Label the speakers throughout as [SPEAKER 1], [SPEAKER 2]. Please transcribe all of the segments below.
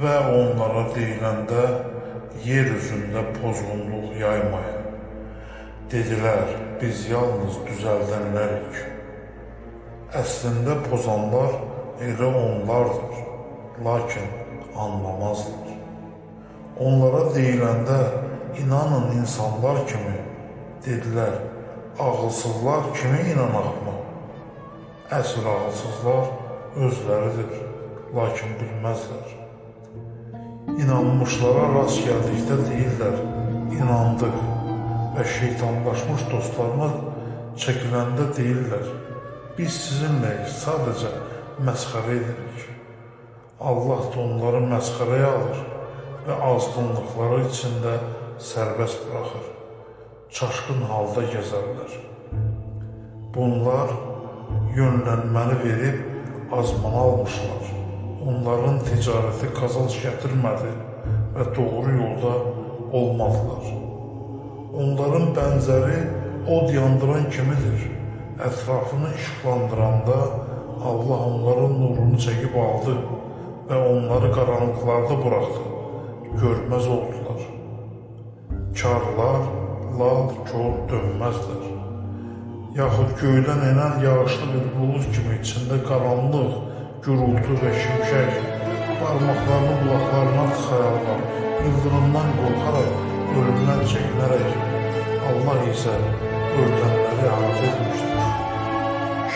[SPEAKER 1] Və onlara deyiləndə, yer üzündə pozğunluq yaymayın. Dedilər, biz yalnız düzəldənlərik. Əslində pozanlar elə onlardır, lakin anlamazlar. Onlara deyiləndə, inanın insanlar kimi, dedilər, ağılsızlar kimi inanaqmı? Əsl ağılsızlar özləridir, lakin bilməzlər. İnanmışlara rast gəldikdə deyirlər, inandıq və şeytanlaşmış dostlarına çəkiləndə deyirlər, biz sizinləyik, sadəcə məsxərə edirik. Allah da onları məsxərəyə alır və azğınlıqları içində sərbəst buraxır. Çaşqın halda gəzərlər. Bunlar yönlənməni verib azmanı almışlar. Onların ticarəti qazanc gətirmədi və doğru yolda olmadılar. Onların bənzəri od yandıran kimidir. Ətrafını işıqlandıranda Allah onların nurunu çəkib aldı və onları qaranlıqlarda buraxdı. Görməz oldular. Karlar lal, kor dönməzlər. Yaxud göydən enən yağışlı bir bulud kimi içində qaranlıq, gürultu və şimşək, barmaqlarını qulaqlarına tıxayarlar, ildırımdan qorxaraq, ölümdən çəkinərək, Allah isə öldənləri əhatə etmişdir.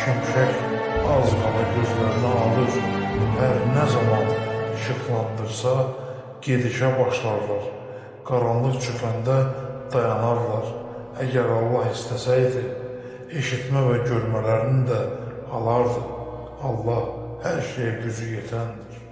[SPEAKER 1] Şimşək az qala gözlərini alır, hər nə zaman işıqlandırsa, gedişə başlarlar, qaranlıq çökəndə dayanarlar. Əgər Allah istəsəydi, eşitmə və görmələrini də alardı. Allah hər şeyə gücü yetəndir.